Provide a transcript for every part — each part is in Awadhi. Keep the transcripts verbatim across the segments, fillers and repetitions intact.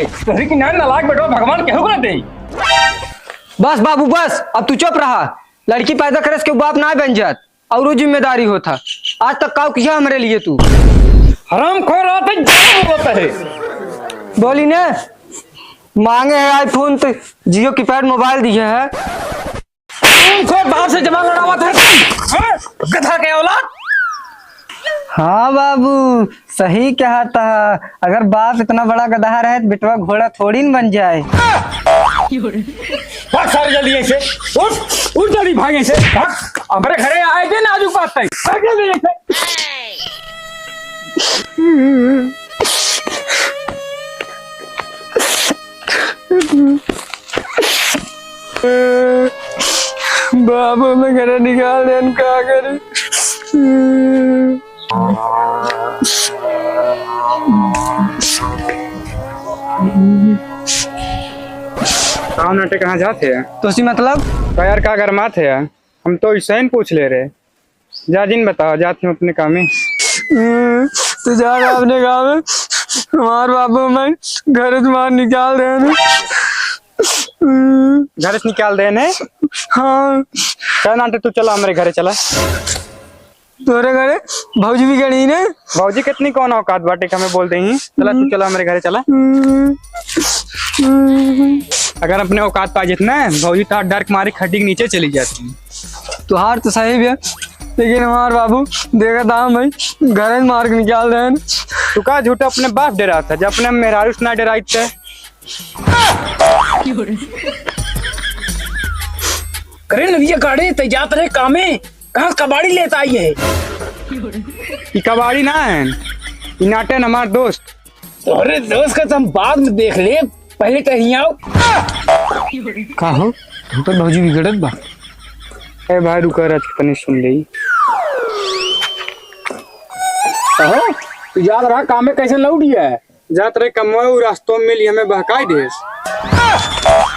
तोहरी की नाय नालायक बेटवा भगवान केहू को ना दे। बस बाबू बस, अब तू चुप रहा। लड़की पैदा करे से केहू बाप ना बन जात, और वो जिम्मेदारी होता। आज तक काउ किया हमरे लिए तू? हरामखोर, रात है, जान होता है। बोली ने, मांगे है iPhone तो Jio keypad mobile दिए है। कौन से बाप से जबान लड़ावत है तू? हाँ? गधा के औलाद। हाँ बाबू, सही कहा था। अगर बाप इतना बड़ा गधा रहे तो बेटवा घोड़ा थोड़ी न बन जाए। भाग सारे जल्दी ऐसे। उठ, उठ जल्दी भाग ऐसे। भाग। हमरे घरे आए थे नाजुक बात है। भाग जल्दी ऐसे। बाबू, मैं घर निकाल देन, का करी? कहाँ नाटे, कहाँ जात है? तोसी मतलब? का यार, का गरमात है यार? हम तो इससे ही पूछ ले रहे। जा जिन बताओ, जात हूँ अपने कामे। हम्म, तो जा रहा अपने कामे। हमार बाबू मैं घर से बाहर निकाल रहे हैं। हम्म। घर से निकाल रहे हैं? हाँ। चल नाटे, तू चला हमरे घरे चला। तोरे घरे भौजी भी गड़ी ने। भौजी कितनी कौन औकात बाटे कि हमें बोल देही? चला तू, हम्म। चला हमरे घरे चला। हम्म। हम्म। अगर अपने औकात पा जितना है, भौजी तो डर के मारे खड्डी के नीचे चली जाती। तुहार तो सही भी है, लेकिन हमार बाबू देखा था भाई, घर में मार के निकाल रहे हैं। तू का झूठा अपने बाप डरा था, जब अपने मेहरारू से ना डराई थे। करे नदिया काढ़े, तै जात रहे कामे, कहाँ कबाड़ी लेत आई है? ई कबाड़ी ना है, ई नाटे न हमार दोस्त। तोहरे दोस्त का तो हम बाद में देख ले, पहले तो यहाँ आओ। का हो, तुमकर भौजी बिगड़त बा? ए भाई रुका, राज के तनी सुन ले। कहो, तू जात रहा कामे, कैसे लौट गया है? जात रहे कमवा, उ रास्तों में मिली, हमें बहकाई देस।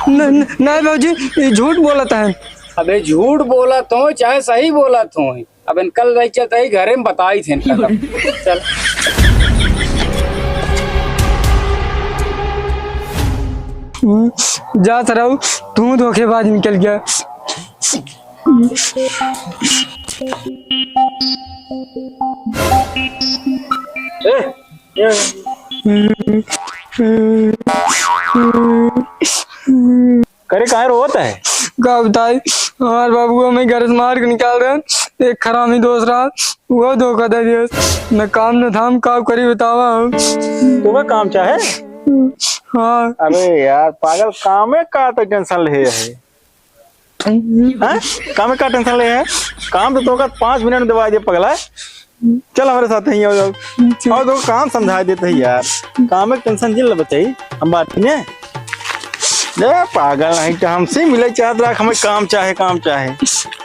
न-, न-, नहीं भौजी, ये झूठ बोलत है। अबे झूठ बोलत हो चाहे सही बोलत हो, अब इनकल रही चलते ही घरे में बताई थे इनका तब। चल। हम्म, जात रहू, तू धोखेबाज निकल गया। ए, करे काहे रोवत है? का बताई, हमार बाबू हमें घर से मार के निकाल रहे हैं। एक खरामी दोस्त रहा, वो धोखा दे दिया। न काम न धाम, का करी बतावा हम। तोका काम चाहे? हाँ। अबे यार पागल, कामे का तो टेंशन ले है। हैं? काम का टेंशन ले है? काम तो तोका पाँच मिनट में दवा दे पगला। चल हमरे साथ ही हो जाओ। और तो काम समझा देते हैं यार। काम में टेंशन जिन ले बचाई, हम बात नहीं। ले पागल नहीं तो हमसे मिले चाहत रहा, हमें काम चाहे, काम चाहे।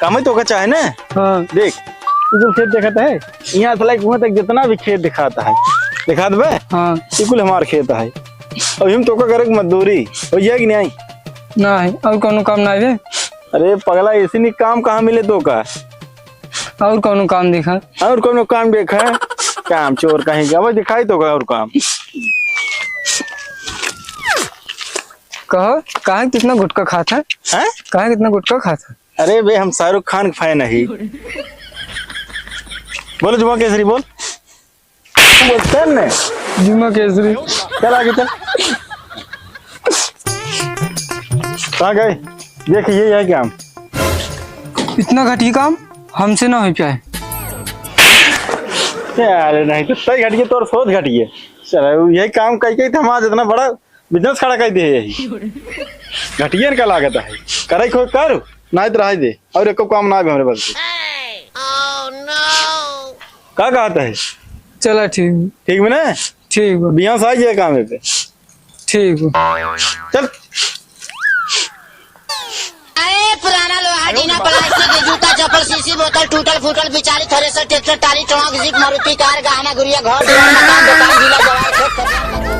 काम ही तोका चाहे ना? हाँ। देख, तू कुल खेत देखत है, यहाँ से लेके वहाँ तक जितना भी खेत दिखाता है, दिखा देबे? हाँ। ये कुल हमार खेत है। अभी हम तोका करे के मजदूरी, हो जाए कि नहीं? नहीं, और कोनो काम नहीं बे? अरे पगला, ऐसे नहीं काम कहाँ मिले तोका? और कोनो काम देखा? और कोनो काम देखा? काम चोर कहीं का, वो दिखाई तोका और काम। कहो, काहे कितना गुटखा खात है? हैं? काहे कितना गुटखा खात है? अरे बे, हम शाहरुख खान के fan नहीं। बोलो जुमा केसरी, बोल। बोल, चल ने। जुमा केसरी। चल आगे चल। कहाँ गए? देख, ये है काम। इतना घटिया काम हमसे ना हो पाए। अरे नहीं तो सही घटिया, तोर सोच घटिया। चल, यही काम कई कई तो हमारा जितना बड़ा business खड़ा कर दे यही। घटियन का लागत है। करे कोई कर, नहीं तो रह दे। और एको काम ना भी हमरे बस के। का कहत है? चला ठीक। ठीक बा ना? ठीक बा। बिहान से आ जाए काम पे। ठीक बा। चल। अरे पुराना लोहा, टीना, प्लास्टिक के जूता, चप्पल, शीशी, बोतल, टूटल फूटल, बिचारी, थ्रेसर, ट्रैक्टर, टाली, ट्रक, जीप, मारुति कार, गहना गुरिया, घर दुआर, मकान, दुकान, जिला, जवार, खेत, खरियान,